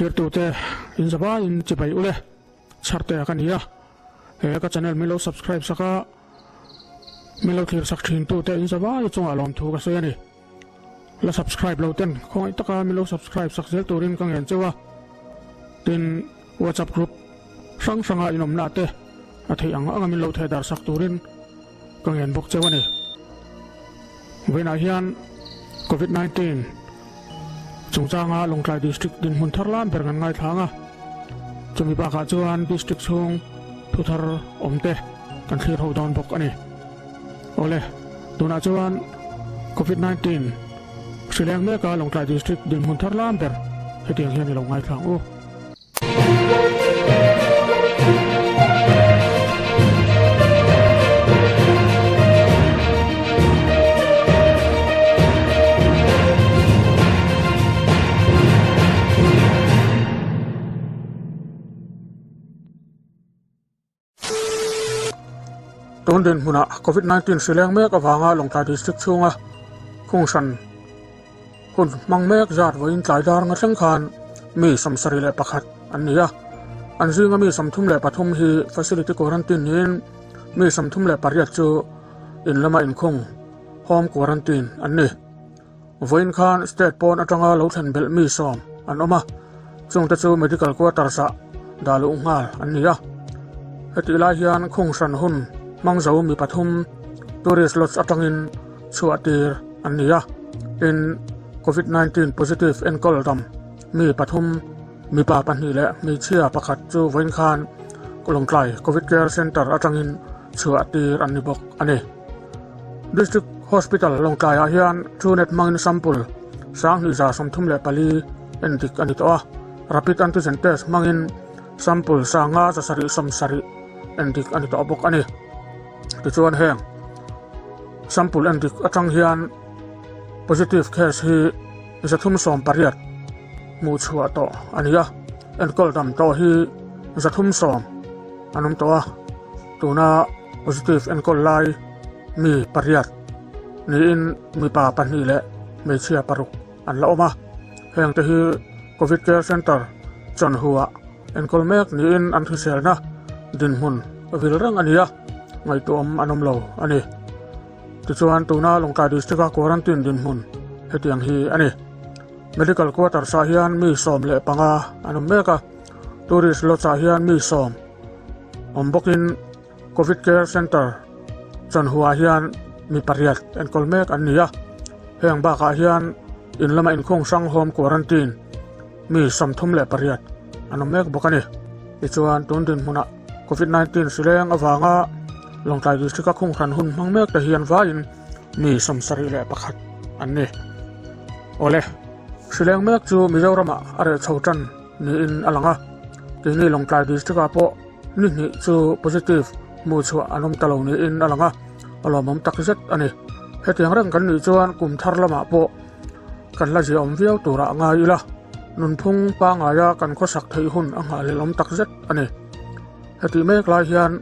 Thirtute in zavaiin chibai ule chharte ka ni a, he ka channel min lo subscribe sak a, min lo thlir sak thin tute in zavai chungah lawmthu ka sawi a ni. La subscribe lo ten khawngaih taka min lo subscribe sak zel turin ka ngen cheu a, tin WhatsApp group hrang hranga in awmna te a theih ang anga min lo theh dar sak turin ka ngen bawk cheu a ni. Vawiinah hian Covid 19 chungchanga Lawngtlai District dinhmun thar lam ber kan ngaithlang a, chumi bakah chuan District chhung thu thar awm te kan thlir ho dawn bawk a ni. Awle, tunah chuan Covid 19 hri leng meka Lawngtlai District dinhmun thar lam ber hetiang hian i lo ngaithlang u. Tun dinhmunah Covid 19 hri leng mek avanga Lawngtlai District chhunga khung hran hun hmang mek zat vawiin tlai dar nga thleng khan mi 71 an ni a, an zinga mi 33 hi facility quarantine niin mi 38 chu in lama inkhung home quarantine an ni. Vawiin khan state pawn atanga lo thlen belh mi 10 an awm a, chungte chu medical quarters ah dah luh nghal an ni a. Hetih lai hian khung hran hun hmang zo mi pathum tourist lodge atangin chhuah tir an ni a, tin Covid 19 positive enkawl dam mi pathum, mipa pahnih leh hmeichhia pakhat chu vawiin khan Lawngtlai Covid Care Centre atangin chhuah tir an ni bawk a ni. District Hospital Lawngtlaiah hian Truenat hmangin sample 2134 endik a ni tawh a, Rapid Antigen Test hmangin sample 5770 endik a ni tawh bawk a ni. Tichuan heng sample endik atang hian positive case hi 318 hmuh chhuah tawh a ni a, enkawl dam tawh hi 310 an awm tawh a, tuna positive enkawl lai mi pariat niin mipa pahnih leh hmeichhia paruk an la awm a, heng te hi Covid Care Centre chawnhua enkawl mek niin an hriselna dinhmun vil reng a ni a, ngaihtuahawm an awm lo a ni. Tichuan tuna Lawngtlai District-a quarantine dinhmun hetiang hi a ni. Medical quarters-ah hian mi 15 an awm mek a, tourist lodge-ah hian mi 10 awm bawkin Covid Care Centre chawnhuah hian mi pariat enkawl mek an ni a, heng bakah hian in lama inkhung hrang home quarantine mi 38 an awm mek bawk a ni. Tichuan tun dinhmunah Covid 19 hri leng avanga Lawngtlai District-a khung hran hun hmang mek te hian vaiin mi 71 an ni. Awle, hri leng mek chu Mizoramah a reh chho tan niin a lang a, keini Lawngtlai District-ah pawh Ni hnih chu positive hmuh chhuah an awm ta lo niin a lang a, a lawmawm tak zet a ni. Hetiang reng kan nih chuan kum thar lamah pawh kan la ziaawm viau turah a ngai ila, nunphung pangaia kan khawsak theih hun a nghahhlelh awm tak zet a ni. Hetih mek lai hian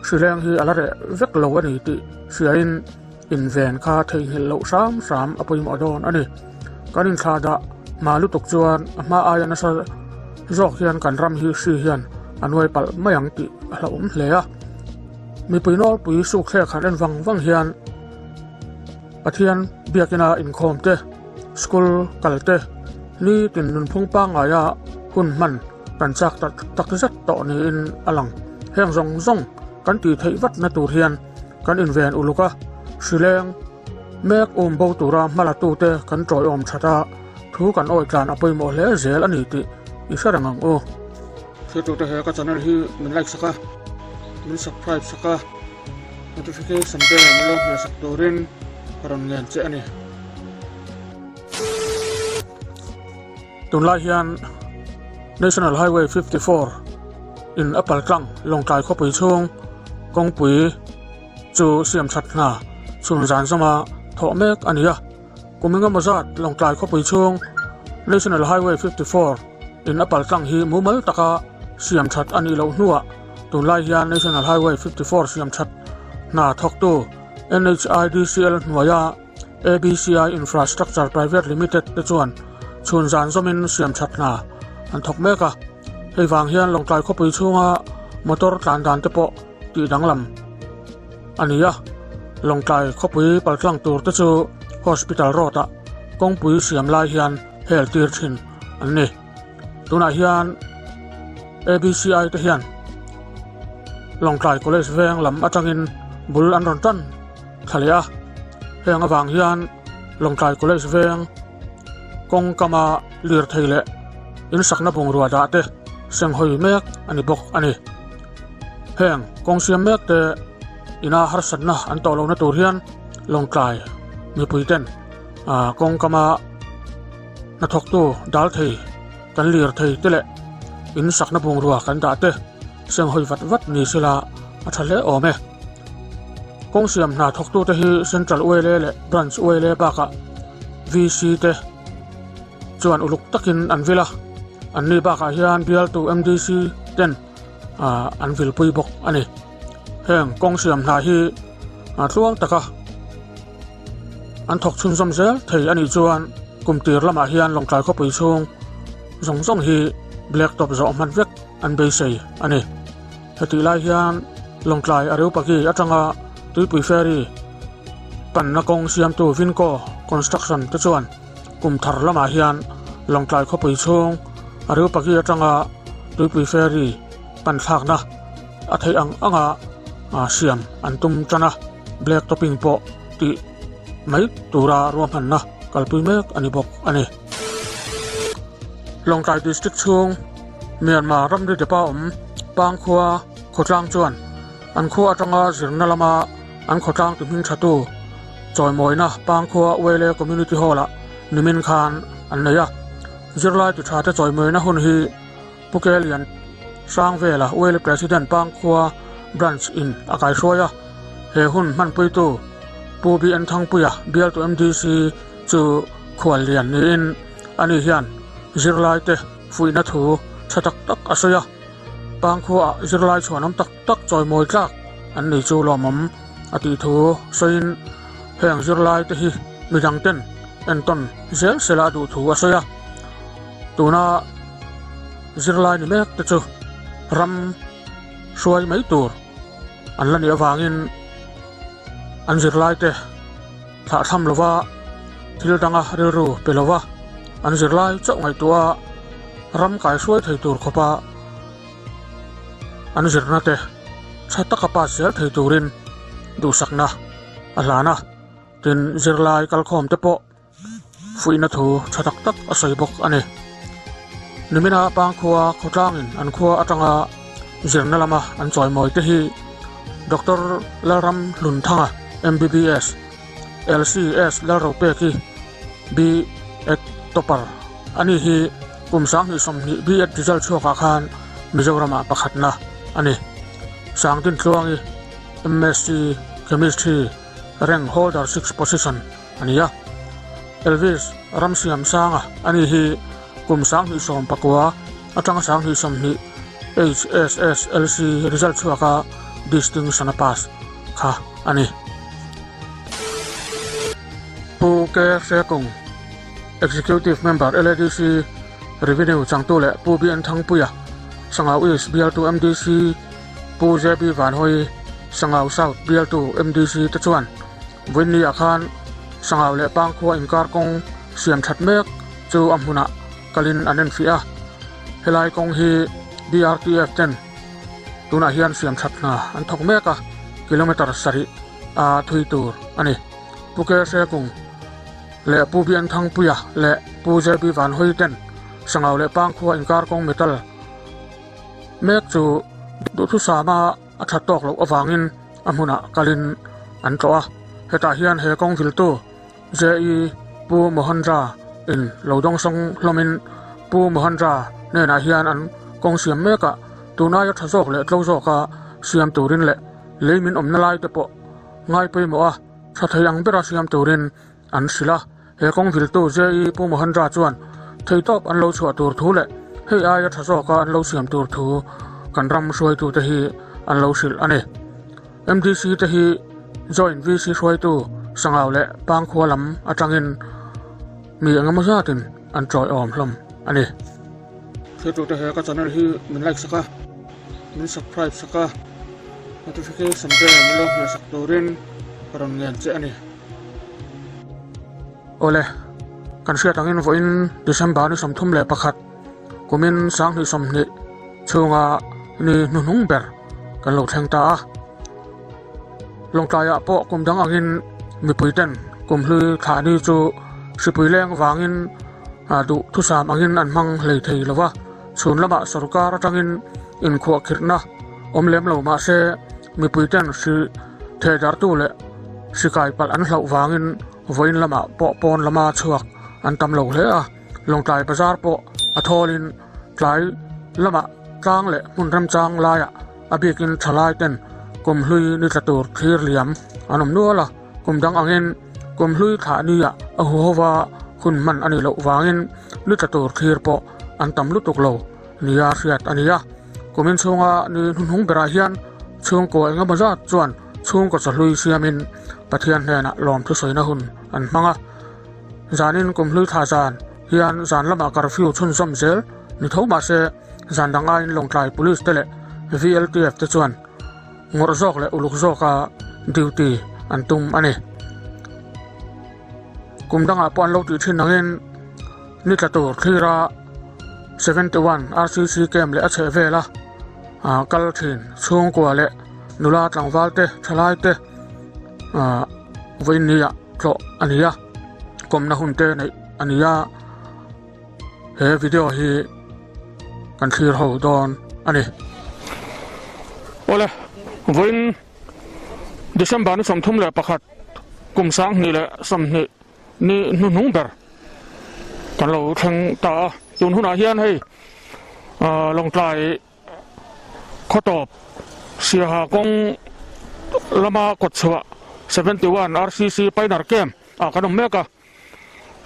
hrileng hi a la reh vek lo a ni tih hriain inven kha theihnghilh loh hram hram a pawimawh dawn a ni. Kan inthlah dah hma lutuk chuan a hma aia nasa zawk hian kan ram hi hri hian a nuai palh mai ang tih a hlauhawm hle a. Mipui nawlpui sukthlek han en vang vang hian Pathian biakina inkhawm te, school kal te, nitin nunphung pangngaia hun hman kan chak tak tak zet tawh niin a lang. Heng zawng zawng kan tih theih vatna tur hian kan inven uluk a, hrileng mek um bo tura hmalatute kan tawiawm that a, thu kan awi tlan a pawimawh hle zel a ni tih i hre reng ang u. Thiltute he ka channel hi min like sak a, min subscribe sak a, notification bell min lo hmeh sak turin ka rawn ngen che a ni. Tunlai hian National Highway 54 in a paltlang Lawngtlai khawpui chhung kawngpui chu siam that hna chhun zan zawma thawh mek a ni a. Kum engemaw zat Lawngtlai khawpui chhung National Highway 54 in a paltlang hi mumal taka siam that a nih loh hnuah tunlai hian National Highway 54 siam that hna thawktu NHIDCL hnuaia ABCI Infrastructure Private Limited te chuan chhun zan zawmin siam that hna. an thawk mek a. Hei vang hian Lawngtlai khawpui chhunga motor tlan dan te pawh tih danglam a ni a. Lawngtlai khawpui paltlang tur te chu Hospital Road ah kawngpui siam lai hian hel tir thin an ni. Tunah hian ABCI te hian Lawngtlai College veng lam atangin bul an rawn tan thla leh a. Heng avang hian Lawngtlai College veng kawng kama lirthei leh insakna bungrua dah te senghawi mek a ni bawk a ni. Heng kawng siam mek te ina harsatna an tawh lohna tur hian Lawngtlai mipui ten kawng kama hnathawktu dal thei kan lirthei te leh insakna bungrua kan dah te senghawi vat vat ni sela a tha hle awm e. Kawng siam hna thawktute hi Central ULA leh Branch ULA bakah VC te chuan uluk takin an vil a, anni bakah hian bialtu MDC ten an vilpui bawk a ni. Heng kawng siam hna hi tluang taka an thawk chhunzawm zel thei a nih chuan kum tir lamah hian Lawngtlai khawpui chhung zawng zawng hi Black Top zawh hman vek an beisei a ni. Hetih lai hian Lawngtlai Areopagi atanga Tuipui Ferry panna kawng siamtu Vinco Construction te chuan kum thar lamah hian Lawngtlai khawpui chhung Areopagi atanga Tuipui Ferry pan thlakna a theih ang anga siam an tum tan a, black topping pawh tih mai tura ruahmanna kalpui mek a ni bawk a ni. Lawngtlai District chhung Myanmar ramri depa awm Pangkhua khawtlang chuan an khua atanga zirna lama an khawtlang ti hming thatu chawimawina Pangkhua Wele Community Hall-ah nimin khan an nei a. Zirlai ti thate chawimawina hun hi Pu Kelian Hrangvela Wele President Pangkhua Branch in a kaihruai a. He hun hmanpuitu Pu BN Thangpuia bialtu MDC chu khuallian niin ani hian zirlaite fuihna thu tha tak tak a sawi a, Pangkhuaah zirlai chhuanawm tak tak chawimawi tlak an ni chu lawmawm a tih thu sawiin heng zirlai te hi midang ten entawn zel sela a duh thu a sawi a, tuna zirlai ni mek te chu ram hruai mai tur an la nih avangin an zirlai te Thlahthlam lova thil danga rilru pe lova an zirlai chauh ngaihtuah a, ram kaihruai thei tur khawpa an zirna te tha taka pass zel thei turin duhsakna a hlan a, tin zirlai kalkhawm te pawh fuihna thu tha tak tak a sawi bawk a ni. Nimina Pangkhua khawtlangin an khua atanga zirna lama an chawimawi te hi Doctor Lalram Hlunthanga, MBBS, LCS Lalropeki, B.Ed Topper a ni hi kum 2020 B.Ed result chhuakah khan Mizoramah pakhatna a ni. Sangdintluangi, MSc Chemistry rank holder sixth position a ni a. Elvis Ramsiamsanga a ni hi kum 2019 atanga 2020 HSSLC result chhuaka distinction a pass kha a ni. Pu K Hrekung, Executive Member LADC Revenue changtu leh Pu BN Thangpuia, Sangau East bialtu MDC, Pu JB Vanhawi, Sangau South bialtu MDC te chuan Vawiinni ah khan Sangau leh Pangkhua inkar kawng siam that mek chu a hmunah kalin an enfiah a, helai kawng hi BRTF ten tunah hian siam that hna an thawk mek a, kilometre sarih a thui tur a ni. Pu Ke Hrekung leh Pu Bianthangpuia leh Pu JB Vanhawi ten Sangau leh Pangkhua inkar kawng metal mek chu duhthusama a that tawk loh avangin a hmunah kalin an tlawh a, hetah hian he kawng viltu JE Pu Mohanra in lo dawngsawng hlawmin Pu Mohanra hnenah hian an kawng siam mekah tunaia tha zawk leh tlo zawka siam turin leh lei min awmna lai te pawh ngai pawimawh a tha thei ang bera siam turin an hrilh a, he kawng viltu JE Pu Mohanra chuan theitawp an lo chhuah tur thu leh hei aia tha zawka an lo siam tur thu kan ram hruaitute hi an lo hrilh a ni. MDC te hi Joint VC hruaitu Sangau leh Pangkhua lam atangin mi engemaw zatin an tawiawm hlawm a ni. Thirtute he ka channel hi min like sak a, min subscribe sak a, notification bell min lo hmeh sak turin ka rawn ngen che a ni. Awle, kan hriat angin vawiin December ni 31 kumin 2020 chhunga ni hnuhnung ber kan lo thleng ta a. Lawngtlaiah pawh kum dang angin mipui ten kum hlui thlah ni chu hripui leng vangin duh thusam angin an hmang hlei thei lo va, chhun lamah sorkar atangin inkhuahkhirhna awm lem lo mah se mipui ten hri thehdarhtu leh hri kai palh an hlauh vangin vawiin lamah pawh pawn lama chhuak an tam lo hle a, Lawngtlai bazar pawh a thawlin tlai lamah tlang leh hmun remchang laiah A bikin thalai ten kum hlui ni tla tur thlir liam an awm nual a, kum dang angin kum hlui thlah nia a huhova hun hman a nih loh vangin ni tla tur thlir pawh an tam lutuk lo nia hriat a ni a. Kum inchhunga ni hnuhnung berah hian chhungkua engemaw zat chuan chhungkaw chahlui siamin Pathian hnenah lawmthu sawina hun an hmang a. Zanin kum hlui thla zan hian zan lamah curfew chhunzawm zel ni tho mahse, Zan dang aiin Lawngtlai Police te leh VLTF te chuan ngawrh zawk leh uluk zawka duty an tum a ni. Kum dangah pawh an lo tih thin angin ni tla tur thlira 71 RCC camp leh a chheh vela kal thin chhungkua leh nula tlangval te thalai te vawiin nia tlawh a ni a, kawmna hun te neih a ni a. He video hi kan thlir ho dawn a ni. Awle, vawiin December ni 31 kum 2020 ni hnuhnung ber kan lo thleng ta a. Tun hunah hian hei Lawngtlai Khawtawp Siaha kawng lama kawtchhuah 71 RCC Pioneer Camp ah kan awm mek a.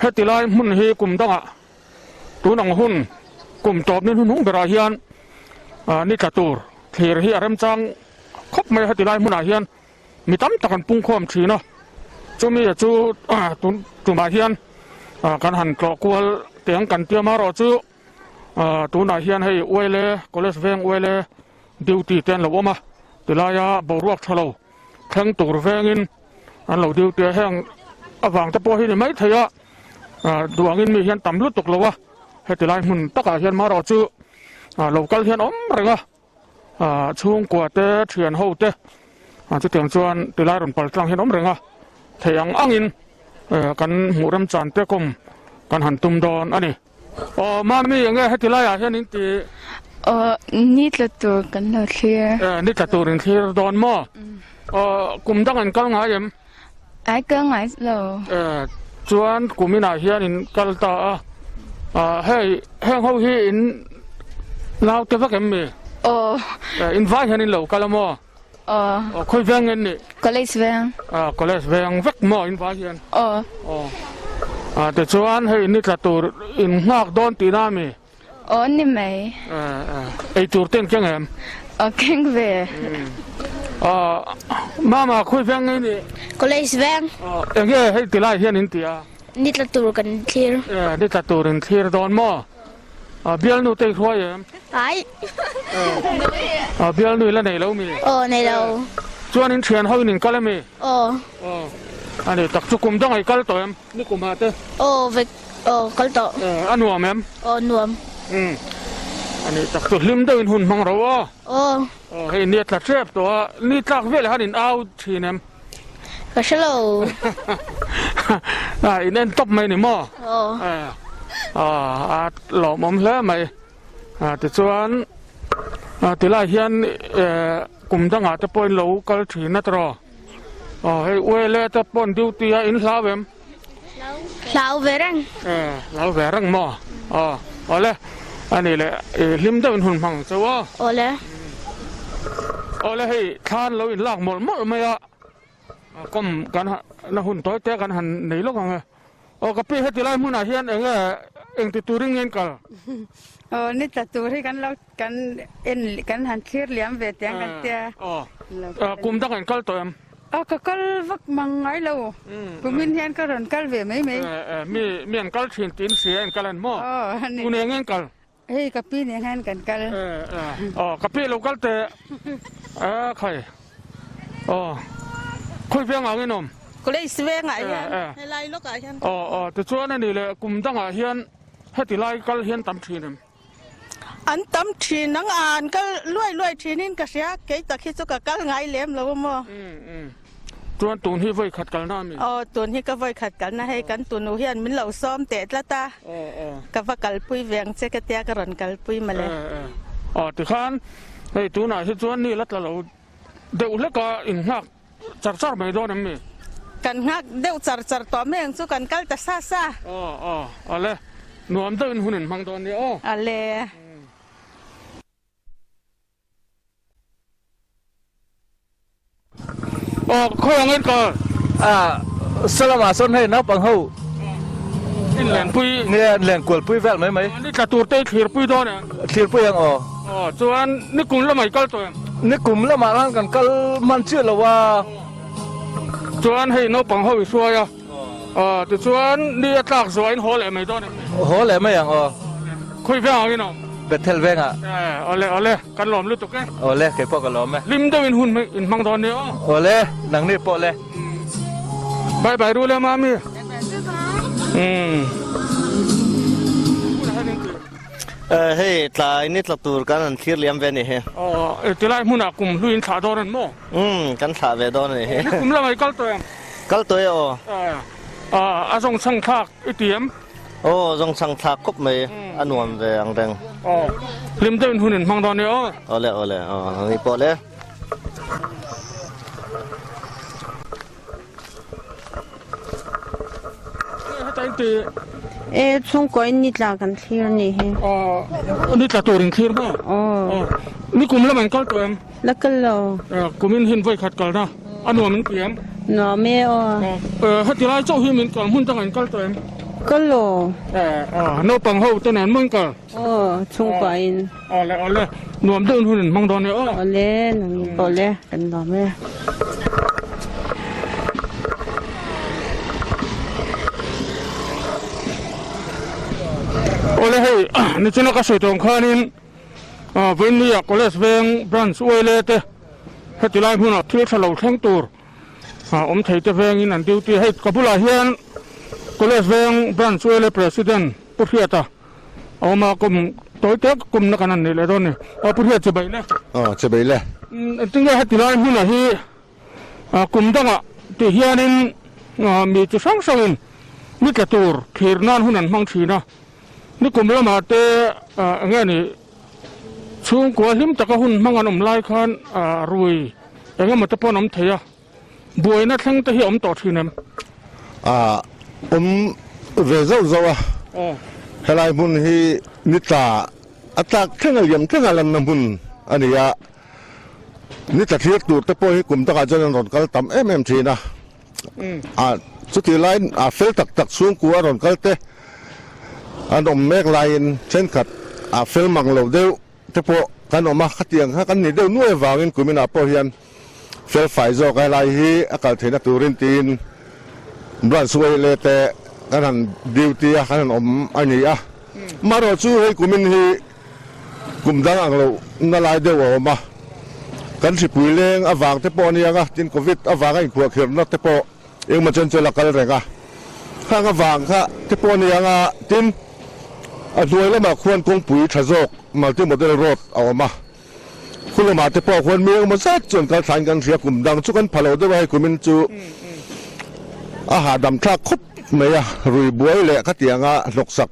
Heti lai hmun hi kum dangah tun ang hun kum tawp ni hnuhnung berah hian ni tla tur thlir hi a remchang khawp mai a, heti lai hmunah hian mi tam tak an pungkhawm thin a, chumi chu tun tumah hian kan han tlawh kual teng kan tia marawh chu tunah hian hei Uaile College veng Uaile duty te an lo awm a, tilaia boruak tha lo thleng tur vengin an lo duty a, heng avang te pawh hi ni mai thei a, duangin mi hian tam lutuk lo a, heti lai hmun takah hian marawh chu lo kal hian awm reng a, chhungkua te thian ho te chutiang chuan tilai rawn pal tlang hian awm reng a, thei ang angin kan hmuh remchan te kawm kan han tum dawn a ni. Aw mami enge heti laiah hian in ti? Aw ni tla tur kan lo thlir. Eh ni tla tur in thlir dawn maw? Aw kum dang in kal ngai em? Ai kal ngai lo. Eh chuan kum inah hian in kal ta a. Ah hei heng ho hi in naute vek em mi? Aw. Eh in vai hian in lo kal a maw? Aw. Aw khawi veng nge ni? College veng. Ah college veng vek maw in vai hian? Aw. Aw. Ah tichuan hei ni tla tur in nghak dawn tihna a mi? Aw ni mai. Eh eh ei tur te in keng em? Aw keng ve. Ah mama khawi veng nge ni? College veng. Aw enge hei tilai hian in ti a? Ni tla tur kan thlir. Eh ni tla tur in thlir dawn maw? A bialnu te i hruai em? Ai. A bialnu i la nei lo mi? Aw, nei lo. Chuan in thian ho in in kal em i? Aw. Aw. A ni tak chu kum dang i kal tawh em? Ni kum ah te? Aw, vek. Aw, kal tawh. A nuam em? Aw, nuam. Umm. A ni tak chu hlim deuh in hun hmang ro aw. Aw. Aw, hei ni a tla tep tawh a, ni tlak vel han in au thin em? Ka hre lo. A in en tawp mai ni maw? Aw. A lawmawm hle mai. Tichuan tilai hian kum dangah te pawhin lo kal thin a tiraw? Aw hei uaile te pawh duty a in hlau em? Hlau ve reng. Hlau ve reng maw? Aw awle ani leh hlim deuhin hun hmang chauh aw. Awle. Awle hei thlan lo in lak mawlh mawlh mai a, kawm kan na hun tawi te kan han nei lawk ang e. Aw ka pi heti lai hmunah hian eng nge eng ti turin nge in kal? Aw ni tla tur hi kan lo kan en kan han thlir liam ve teh ang kan tia. Aw kum dang in kal tawh em? Aw ka kal vak mang ngai lo, kumin hian ka rawn kal ve mai mai. Mi mi an kal thin tiin hria in kal an maw? Aw ani. Tun eng nge in kal? Hei ka pi nen hian kan kal. Aw ka pi lo kal teh. A khai. Aw khawi vengah nge nawm? College vengah hian helai lawkah hian. Aw aw tichuan a ni leh kum dangah hian heti lai kal hian tam thin em? An tam thin ang a, an kal luai luai thinin ka hria, kei tak hi chu ka kal ngai lem lo a maw? Chuan tun hi vawi khat kalna a mi? Aw tun hi ka vawi khat kalna hei kan tunu hian min lo sawm teh tlat a, ka va kalpui ve ang che ka tia ka rawn kalpui mawle. Aw tikhan hei tunah hi chuan ni la tla lo deuh hlek a innghak char char mai dawn em mi? Kan nghak deuh char char tawh mai ang chu kan kal ta sa sa. Aw aw ale nuam deuhin hun in hmang dawn nia aw. Ale. Aw khawi ang in kal? Ah Salama sawn hei naupang ho in lenpui nia in lenkualpui vel mai mai. Ni tla tur te i thlirpui dawn em? Thlirpui ang aw. Aw chuan nikum lamah i kal tawh em? Nikum lamah khan kan kal hman chiah lo a. Chuan hei naupang ho i hruai a. Aw tichuan ni a tlak zuah in haw leh mai dawn em ni? Haw leh mai ang aw. Khawi veng ang in awm? Bethel vengah. Awle awle kan lawm lutuk e. Awle kei pawh ka lawm e. Hlim deuh in hun in hmang dawn nia aw. Awle nangni pawh le. Bye bye ru le mami. Umm. Hei tlai ni tla tur kan han thlir liam ve a ni hi. Aw tilai hmunah kum hlui in thlah dawn an maw? Umm kan thlah ve dawn a ni hi. Ni kum lamah i kal tawh em? Kal tawh e aw. A zawng chhang thlak i ti em? Aw zawng chhang thlak khawp mai a nuam ve ang reng. Aw hlim deuhin hun in hmang dawn nia aw. Awle awle aw ni pawh le. E chhungkaw in ni tla kan thlir a nih hi. Aw ni tla tur in thlir maw? Aw. Ni kum lam an kal tawh em? La kal lo. Kum in hin vawi khat kal na a nuam in ti em? Nuam e aw. Heti lai chauh hi min kal hmun dang an kal tawh em? Kal lo. Naupang ho te nen maw in kal? Aw chhungkua in. Awle awle nuam deuh in hun in hmang dawn e aw. Awle nang pawh le kan nuam e. Awle hei nichina ka sawi tawng khanin Vawinia College veng branch uaile te heti lai hmunah thil tha lo thleng tur awm thei te vengin an duty hei ka bulah hian College veng branch uaile president Pu Hriata a awm a kum tawi tek kumna kan han neih leh dawn a ni. Aw Pu Hriat chibai le. Aw chibai le. Engtinge heti lai hmunah hi kum dangah tih hianin mi chi hrang hrangin ni tla tur thlir nan hun an hmang thin a, ni kum lamah te enge ni chhungkua hlim taka hun hmang an awm lai khan rui engemaw te pawh an awm thei a. Buaina thleng te hi a awm tawh thin em? A awm ve zauh zauh a, helai hmun hi ni tla a tlak thleng a liam thleng a lanna hmun a ni a, ni tla thlir tur te pawh hi kum takah chuan an rawn kal tam em em thin a, a chutih laiin a fel tak tak chhungkua a rawn kal te an awm mek laiin thenkhat a fel mang lo deuh te pawh kan awm a, khatiang kha kan nih deuh nuai avangin kuminah pawh hian Fel fai zawk a helai hi a kal theihna turin tiin branch uaile te kan han duty a kan han awm a ni a. Amaherawh chu hei kumin hi kum dang ang loh na lai deuh a awm a, kan hripui leng avang te pawh a nia nga tin covid avanga inkhuahkhirhna te pawh engemaw chen chu a la kal reng a, khang avang kha te pawh a nia nga tin a hnuai lamah khuan kawngpui tha zawk multi model road a awm a. Khu lamah te pawh khuan mi engemaw zat chuan kal thlain kan hria, kum dang chu kan pha lo deuh a, hei kumin chu a hahdam thlak khawp mai a, rui buai leh khatianga hnawksak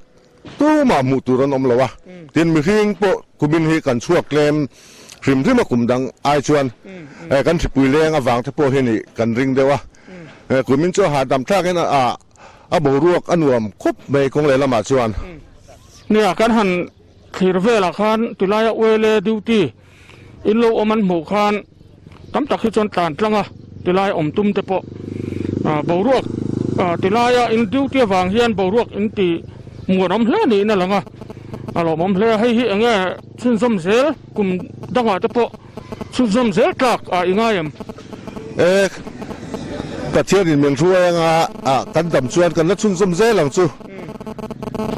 tumah hmuh tur an awm lo a, tin mihring pawh kumin hi kan chhuak tlem hrim hrim a, kum dang ai chuan kan hripui leng avang te pawh hi nih kan ring deuh a, kumin chu a hahdam thlakin a boruak a nuam khawp mai kawng leh lamah chuan. Nia kan han Thlir velah khan tilaia uaile duty in lo awm an hmuh khan tam tak hi chuan tlan tlang a, tilai awm tum te pawh boruak tilaia in duty avang hian boruak in ti muanawm hle niin a lang a, a lawmawm hle a, hei hi eng nge chhunzawm zel kum dangah te pawh chhunzawm zel tlak a i ngai em? E, Pathianin min hruai anga kan dam chuan kan la chhunzawm zel ang chu.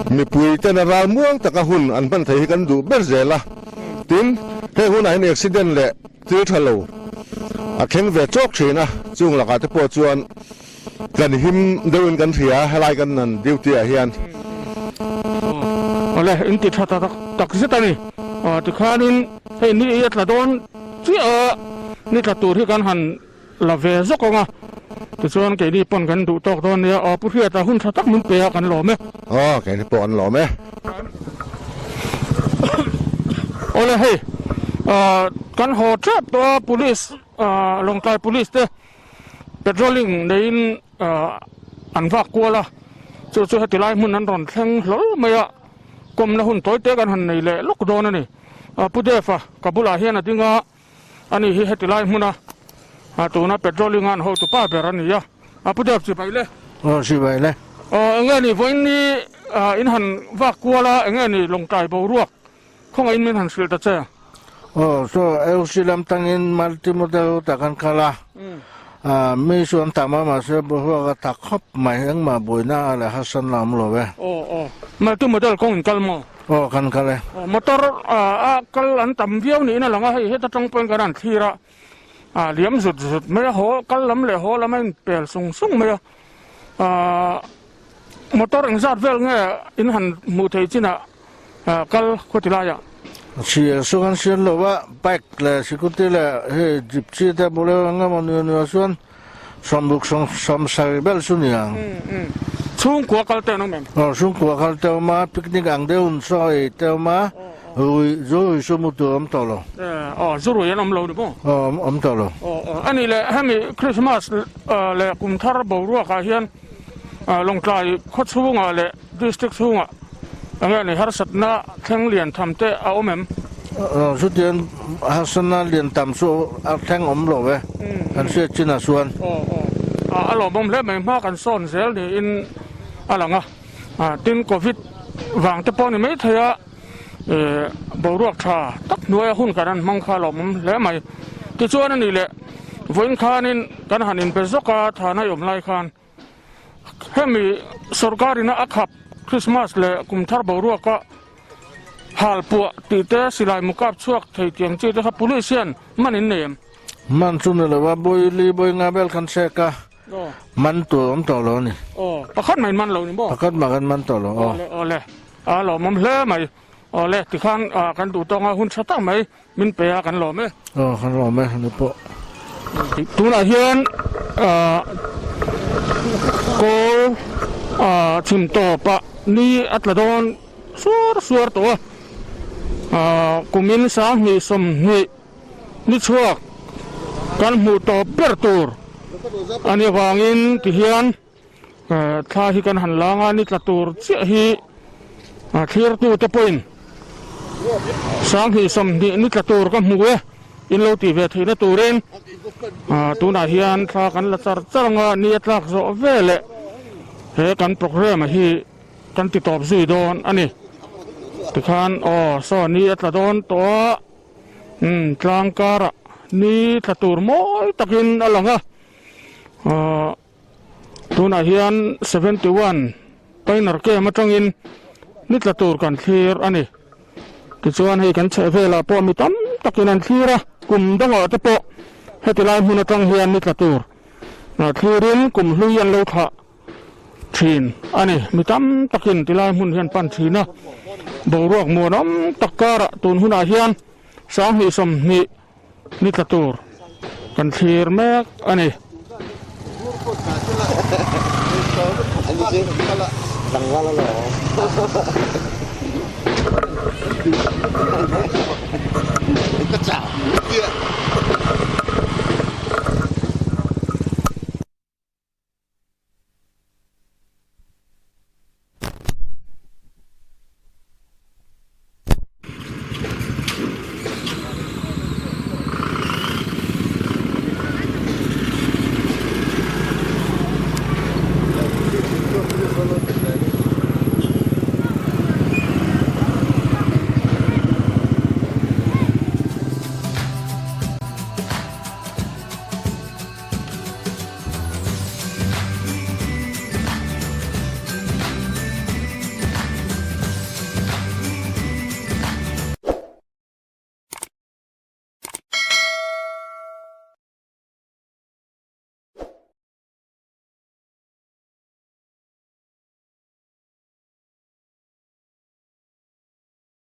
Mipui tena ral muang taka hun an hman thei hi kan duh ber zel a. Tin, heng hunah hian accident leh thil tha lo a thleng ve chawk thin a, chung lakah te pawh chuan kan him deuhin kan hria a, helai kan han duty ah hian. Awle, in ti tha ta tak zet a ni. Tikhanin hei ni i a tla dawn chiah a, ni tla tur hi kan han la ve zawk ang a, tichuan keini pawn kan duh tawk dawn nia, aw Pu Hriata hun tha tak min pe a kan lawm e. Aw keini pawh kan lawm e. Awle hei kan haw tep tawh a police Lawngtlai police te patrolling neiin an vak kual a, chu chu heti lai hmun an rawn thleng hlawl mai a, kawmna hun tawi te kan han nei leh lawk dawn a ni. Pu Dev-a ka bulah hian a ding a. Ani hi heti lai hmuna tuna patrolling a an hotu pa ber a ni a, a pu Dev chibai le. Aw chibai le. Aw enge ni vawiin ni in han vak kual a, enge ni Lawngtlai boruak khawngaih in min han hrilh ta che. Aw so LC lam tangin multi model tak an kal a, mi chu an tam a mahse boruak a tak khawp mai, engmah buaina a leh hasan la awm lo e. Aw aw multi model kawng in kal maw? Aw kan kal e. Motor a kal an tam viau niin a lang a, hei heta tang pawhin kan han thlir a, a liam zut zut mai a, haw kal lam leh haw lam a inpel sung sung mai a, motor engzat vel nge in han hmuh theih chinah kal khawti laiah? Chhia chu kan hriat lo a, bike leh scooty leh hei gypsy te bolero eng emaw ni nia chuan Sawmruk sawmsarih ber chu ni ang. Chhungkua kal te an awm em? Aw, chhungkua kal te awm a, picnic ang deuh in chaw ei te awm a, rui, zu rui chu mu tur awm tawh lo. Aw, zu rui an awm lo ni maw? Aw, awm tawh lo. Aw, aw, a nih leh hemi Christmas leh kum thar boruakah hian Lawngtlai khaw chhungah leh District chhungah eng nge ni harsatna thleng lian tham te a awm em? Chutiang harsatna lian tam chu a thleng awm lo e, kan hriat chinah chuan. A lawmawm hle mai, hma kan sawn zel niin a lang a, tin Covid vang te pawh ni mai thei a, boruak tha tak hnuaia hun kan han hmang kha a lawmawm hle mai. Tichuan a nih leh vawiin khanin kan han inbe zawk a, thana i awm lai khan. Hemi sorkar ina a khap Christmas leh kum thar boruaka hal puah tih te silai mukap chhuak thei tiang chi te kha police hian man in nei em? Man chu ni lo a, bawi li bawi nga vel khan chek a, man tur awm tawh lo a ni. Aw, pakhat mah in man lo ni maw? Pakhat mah kan man tawh lo, aw. Awle, awle, a lawmawm hle mai. Awle, tikhan kan duh tawng a hun tha tak mai. Min pe a kan lawm e. Aw kan lawm e ni pawh. Tunah hian kawl chhim tawpah ni a tla dawn suar suar tawh a, kumin 2020 ni chhuak kan hmuh tawp ber tur a nih avangin tihian Thla hi kan han lang a, ni tla tur chiah hi thlirtute pawhin 2020 ni tla tur ka hmu e, in lo tih ve theihna turin tunah hian thla kan la char char ang a, ni a tlak zawh veleh he kan programme hi kan ti tawp zui dawn a ni. Tikhan aw saw ni a tla dawn tawh a, tlang karah ni tla tur mawi takin a lang a. Tunah hian 71 Pioneer Camp atangin ni tla tur kan thlir a ni. Tichuan hei kan chheh velah pawh mi tam takin an thlir a, kum dangah te pawh heti lai hmun atang hian ni tla tur thlirin kum hlui an lo thlah thin a ni. Mi tam takin ti lai hmun hian pan thin a, boruak muanawm tak karah tun hunah hian 2020 Ni tla tur kan thlir mek a ni.